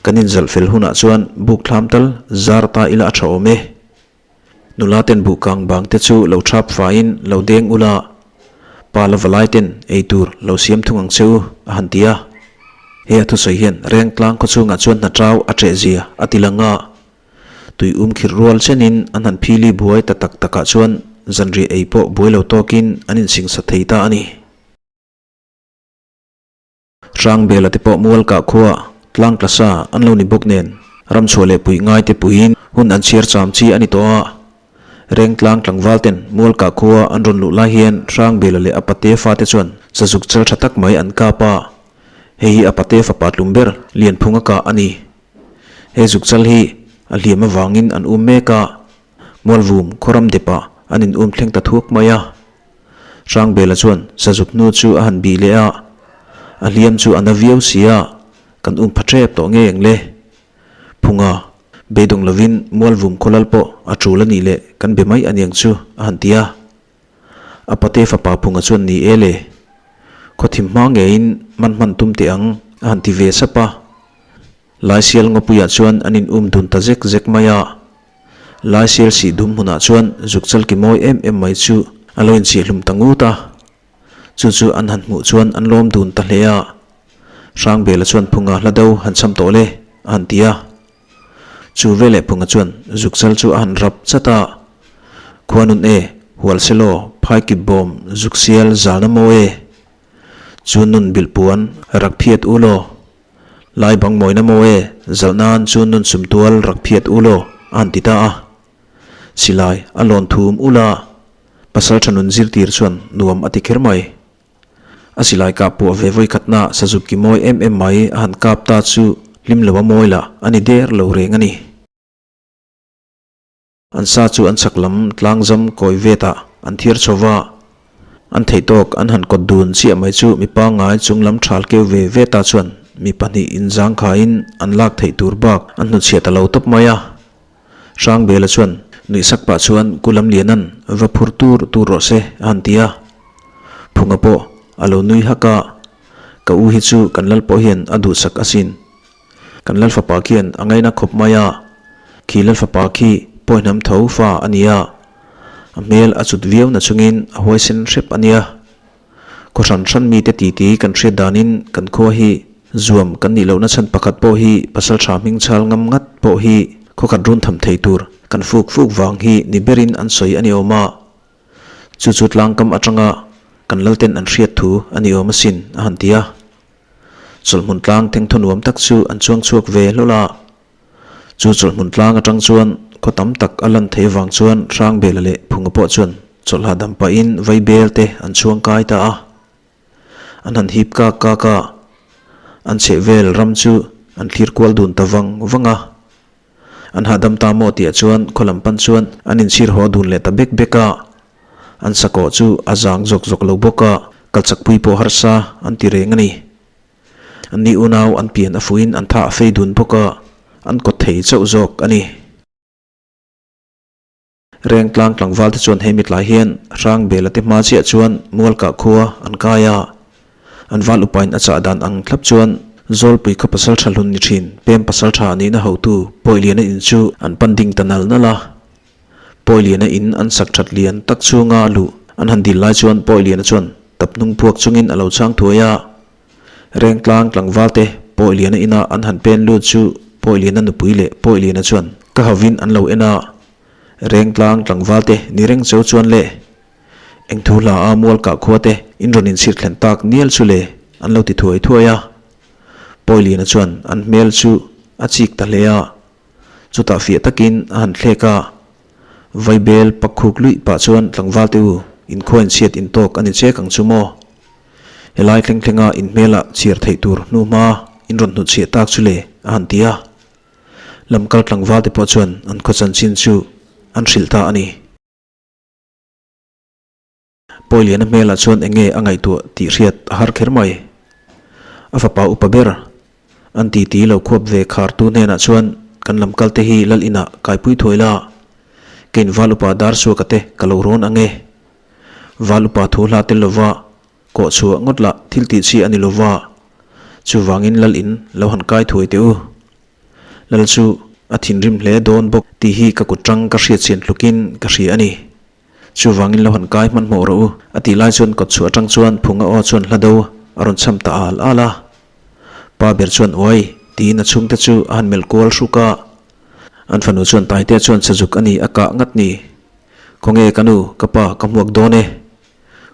Speaker 1: Kan inzalh fel hunah chuan buk thlam tal zar ta ila a tha awm e. Nula ten buh kang bang te chu lo thap faiin lo deng ula, pa la valai ten ei tur lo siam thung ang che u, a han ti a. He a thusawi hian Rengtlang khaw chhungah chuan hna tau a ṭeh zia a ti lang a. Tui um khirh rual chenin an han phili buai ta tak takah chuan zanriah ei pawh buai lo tawkin an insingsa thei ta a ni. Hrangbela te pawh Mualkah khua tlang tla sa an lo ni bawk nen ramchhuah leh puih ngai te puiin hun an chhiar cham chi a ni tawh a. Rengtlang tlangval ten Mualkah khua an rawn luh lai hian Hrangbela leh a pate fate chuan sazuk chal tha tak mai an kap a. Hei hi a pate fapa tlum ber Lianphunga kah a ni. He zuk chal hi a hliam avangin an um mek a, Mualvum khawram depah an in um thleng ta thuak mai a. Hrangbela chuan sazuk hnu chu a han bih leh a, a hliam chu a na viau si a, kan um pha tep tawh ngei ang le. Phunga, beidawng lovin Mualvum khawlal pawh a tul a nih leh kan be mai aniang chu a han ti a. A pate fapa Phunga chuan ni e le, khawthim hma ngeiin man hman tum teh ang a han ti ve sap a. Laisial ngawpuiah chuan an in um dun ta zek zek mai a. Laisial sih dum hmunah chuan zukchal ki mawi em em mai chu a lo inchihhlum ta ngut a. Chu chu an han hmuh chuan an lawm dun ta hle a. Hrangbela chuan Phunga hla do han cham tawh le a han ti a. Chu veleh Phunga chuan zukchal chu a han rap chat a. Khuanun e, hual selaw, phaikip bawm, zuksial zalna mawi e. Chu nun bilhpuan rak phiat u law. Lai bang mawina maw e, zalh nan chu nun sum tual rak phiat u law, a han ti ta a. Silai a lawn thum ul a, pasal tha nun zirtir chuan nuam a ti kher mai. A silai kah puah ve vawi khatna sazuk ki mawi em em mai a han kap ta chu hlim lo a mawi lah a ni der lo reng a ni. An sa chu an chhak lam tlangzam kawi vetah an thiar chho va, an theih tawk an han kawt dun chiah mai chu mi pangngai chung lam thal keu ve ve ta chuan mi pahnih inzangkhaiin an lak theih tur bak an hnuchhiah ta lo tawp mai a. Hrangbela chuan nuihsak pah chuan Kulam Lianan va phur tur tur rawh se a han ti a. Phunga pawh a lo nui hak a, Ka u hi chu kan lal pawh hian a duhsak asin. Kan Lalfapa khian a ngaina khawp mai a, khi Lalfapa khi pawihnam tho fa a ni a, a hmel a chut viau na chungin a huaisen hrep a nia. Khaw hran hran mite titi kan hriat danin kan khua hi zuam kan nih lohna chhan pakhat pawh hi pasaltha hming chhal ngam ngat pawh hi khaw khat run tham thei tur kan fuk fuk vang hi ni berin an sawi a ni awm a. Chu chu tlangkam atanga kan Lalten an hriat thu a ni awm asin a han ti a. Chawlhhmun tlang thengthaw nuam tak chu an chuang chhuak ve hlawl a. Chu chawlhhmun tlang atang chuan khaw tam tak a lan theih avang chuan Hrangbela leh Phunga pawh chuan chawlhah dam pahin Vaibel te an chhuang kai ta a. An han hip kak kak a, an chhehvel ram chu an thlir kual dun ta vang vang a. An hahdam ta maw tihah chuan khaw lam pan chuan an inchhir haw dun leh ta bek bek a. An sakawh chu a zang zawk zawk lo bawk a, kalchakpui pawh harsa an ti reng a ni. Anni unau an pian a fuhin an tha a fei dun bawk a, an kawt thei chauh zawk a ni. Rengtlang tlangval te chuan he mitlai hian Hrangbela te hma chiah chuan Mualkah khua an kai a. An val upain a chah dan ang thlap chuan Zawlpui khaw pasal tha hlun ni thin Pem pasal tha nihna hotu Pawiliana in chu an pan ding ta nal nal a. Pawiliana in an sak that lian tak chhunga luh an han dil lai chuan Pawiliana chuan tap hnung puak chungin a lo chhang thuai a. Rengtlang tlangval te Pawiliana ina an han pen lut chu Pawiliana nupui leh Pawiliana chuan ka hovin an lo en a. Rengtlang tlangval te ni reng cheu chuan le eng thu hla a mual kah khua te in rawn inchhir thlen tak nial chu le an lo ti thuai thuai a. Pawiliana chuan an hmel chu a chik ta hle a. Chutah fiah takin a han thlek a. Vaibel pak khuk luih pah chuan tlangval te u inkhua inchhiat intawk a ni chek ang chu maw? Helai thleng thlenga in hmelah chhiar theih tur hnu hma in rawn hnutchhiah tak chu le a han ti a. Lamkal tlangval te pawh chuan an khaw chanchin chu an hrilh ta a ni. Pawiliana hmelah chuan eng nge a ngaihtuah tih hriat a har kher mai. A fapa upa ber an titi lo khuap ve khartu hnenah chuan kan lamkal te hi lal inah kaipui thuai la, keiin val upa dar suaka te ka lo rawn ang e. Val upa thu hla tel lova kawh chhuah ngawt lah thil tih chi a ni lova, chuvangin lal in lo han kai thuai teh u. Lal chu a thinrim hle dawn bawk tih hi ka kut tang ka hriatchian tlukin ka hria a ni. Chuvangin lo han kai hmanhmawh rawh u, a tih lai chuan kawtchhuah atang chuan Phunga aw chuan hla do a rawn cham ta al al a. Pa ber chuan uai tiin a chhungte chu a han melh kual hruk a. An fanu chuan Taitea chuan sazuk a ni a kah ngat ni. Khawnge ka nu, ka pa ka hmuak dawn e.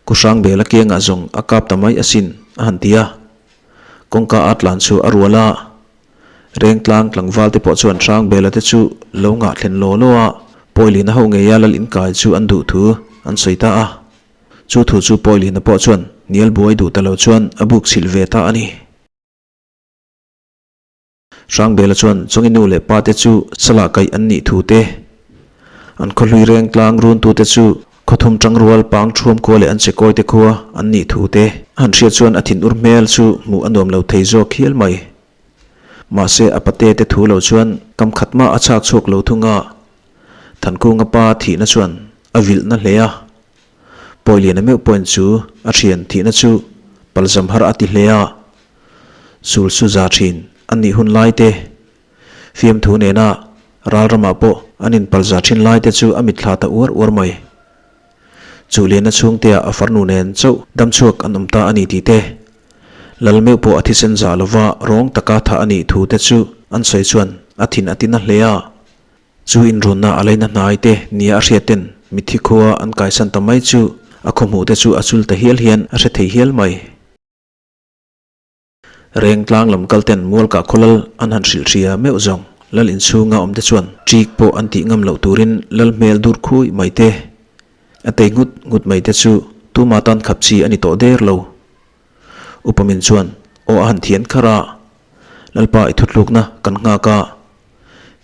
Speaker 1: Ku Hrangbela kiangah zawng a kap ta mai asin a han ti a. Kawngka a tlan chu a rual a. Rengtlang tlangval te pawh chuan Hrangbela te chu lo ngah thlen law law a, Pawilina ho ngeia lal inkai chu an duh thu an sawi ta a. Chu thu chu Pawilina pawh chuan hnial buai duh ta lo chuan a buk chhilh ve ta a ni. Hrangbela chuan Chawngi nu leh pa te chu salah kaih an nih thu te, an khawhlui rengtlang runtute chu Khawthum tangrual pang thuam khua leh an chekawi te khua an nih thu te a han hriat chuan a thinur hmel chu hmuh a nuam lo thei zawk hial mai. Mahse a pate te thu lo chuan kam khat mah a chhak chhuak lo thung a, Thankunga pa thihna chuan a vilh na hle a. Pawiliana meuh pawhin chu a thian thihna chu palzam har a ti hle a, sul su za thin an nih hun lai te Fiamthu nena ral ramah pawh an inpalza thin lai te chu a mitthla ta uar uar mai. Chuhliana chhungtea a farnu nen chauh damchhuak an awm ta a ni tih te, Lal meuh pawh a thisen zah lova rawng taka thah a nih thu te chu an sawi chuan a thin a tina hle a. Chu inrunna a leina hnai te nia a hriat ten mitthi khua an kaisan ta mai chu a khawhmuh te chu a chul ta hial hian a hre thei hial mai. Rengtlang lam kal ten Mualkah khawlal an han hrilh hria meuh zawng Lal inchhunga awmte chuan ṭik pawh an tih ngam loh turin Lal hmel dur khui mai te, a tei nghut nghut mai te chu tuma tan khap chi a ni tawh der lo. Upamin chuan aw a han thian kharh a, Lalpa i thutlukna kan nghak a,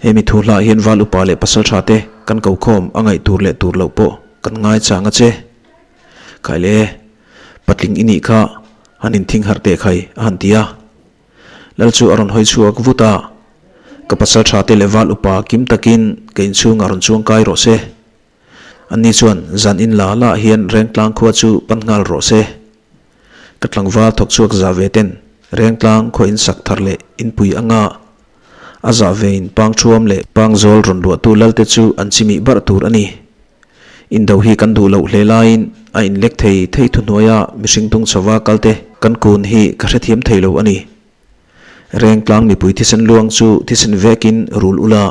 Speaker 1: hemi thu hlah hian Val upa leh pasalṭha te kan ko khawm a ngaih tur leh tur loh pawh kan ngai chang a che. Khaile, patling i nih kha han inthing harh teh khai a han ti a. Lal chu a rawn hawi chhuak vut a, Ka pasal tha te leh val upa kim takin ka inchhungah rawn chuang kai rawh se. Anni chuan zan in la lah hian Rengtlang khua chu pan nghal rawh se. Ka tlangval thawk chhuak zah ve ten Rengtlang khaw in sak thar leh inpui anga a zah vein Pangthuam leh Pangzawl rawn luahtu Lalte chu an chimih barh tur a ni. Indo hi kan duh loh hle laiin a inlek thei thei thuhnuaia mihring tung chhova kalte kan kun hi ka hrethiam thei lo a ni. Rengtlang mipui thisen luang chu thisen vekin rul ula,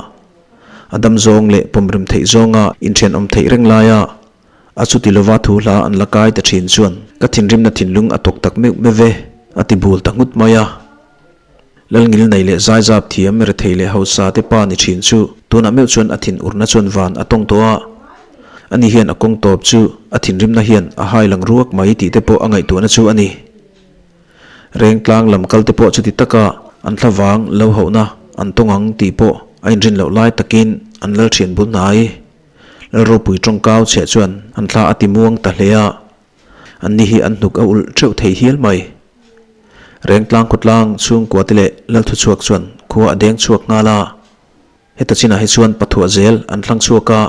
Speaker 1: a dam zawng leh pawmrem theih zawnga inthianawm theih reng laia a chuti lova thu hla an la kai ta thin chuan ka thinrimna thinlung a tawk tak meuh meuh e, a ti bul ta nghut mai a. Lalngil nei leh zaizap thiam rethei leh hausa te pa ni thin chu tunah meuh chuan a thin urna chuan van a tawng tawh a. Ani hian a kawng tawp chu a thinrimna hian a hai lang ruak mai tih te pawh a ngaihtuahna chu a ni. Rengtlang lam kal te pawh chuti taka an thlavang lo hauhna an tawng ang tih pawh a inrin loh lai takin an lal thian bul hnai. Lal ropui tawngkau chhiah chuan an thla a ti muang ta hle a. Anni hi an hnuk a ulh theuh thei hial mai. Rengtlang khawtlang chhungkua te leh Lalthuchhuak chuan khua a deng chhuak nghal a. Heta chinah hi chuan pathuah zel an thlang chhuak a,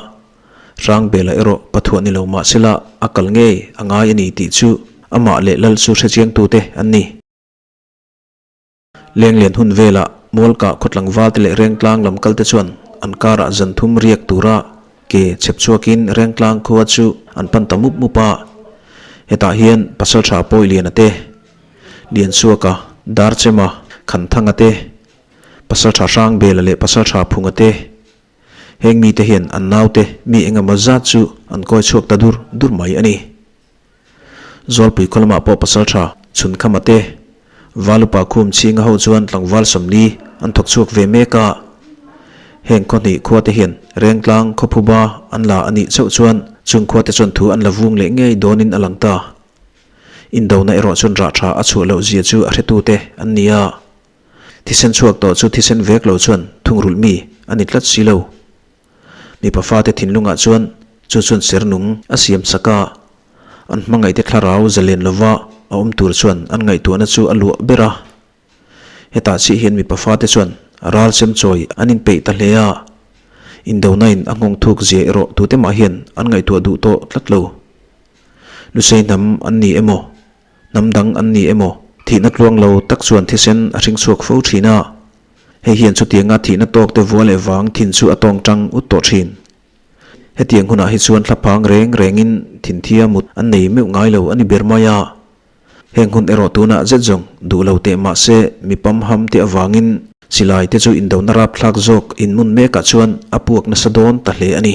Speaker 1: Hrangbela erawh pathuah ni lo mah sela a kal ngei a ngai a ni tih chu amah leh Lal chu hrechiangtute an ni. Lenglian hun velah Mualkah khawtlangval te leh Rengtlang lam kal te chuan an karah zan thum riak tura ke chhep chhuakin Rengtlang khua chu an pan ta mup mup a. Hetah hian Pasaltha Pawiliana te, Liansuaka, Darchema, Khanthanga te, Pasaltha Hrangbela leh Pasaltha Phunga te, heng mite hian an naute mi engemaw zat chu an kawi chhuak ta dur dur mai a ni. Zawlpui khaw lamah pawh pasal tha chhun khama te, Valupa khum chhinga ho chuan tlangval 40 an thawk chhuak ve mek a. Heng khaw hnih khua te hian Rengtlang khawphuba an la a nih chauh chuan chung khua te chuan thu an la vung leh ngei dawnin a lang ta. Indona erawh chuan rah tha a chhuah loh zia chu a hretute an ni a. Thisen chhuak tawh chu thisen vek lo chuan thungrulh mi a ni tlat si lo. Mipa fate thinlungah chuan chu chuan ser nung a siam sak a, an hmangaihte thlarau zalen lova a awm tur chuan an ngaihtuahna chu a luah ber a. Hetah chiah hian mipa fate chuan ral sem chawi an inpeih ta hle a, indonain a nghawng thuk zia erawh tute mah hian an ngaihtuah duh tawh tlat lo. Lusei hnam an ni emaw, hnam dang an ni emaw thihna tluang lo tak chuan thisen a hring chhuak fo thin a. Hei hian chutianga thihna tawk te vua leh vang thin chu a tawng tang ut tawh thin. Hetiang hunah hi chuan thlaphang reng rengin thinthia mut an nei meuh ngai lo a ni ber mai a. Heng hun erawh tunah zet zawng duh lo teh mah se mi pamham te avangin silai te chu indona rapthlak zawk inmun mekah chuan a puak nasa dawn ta hle a ni.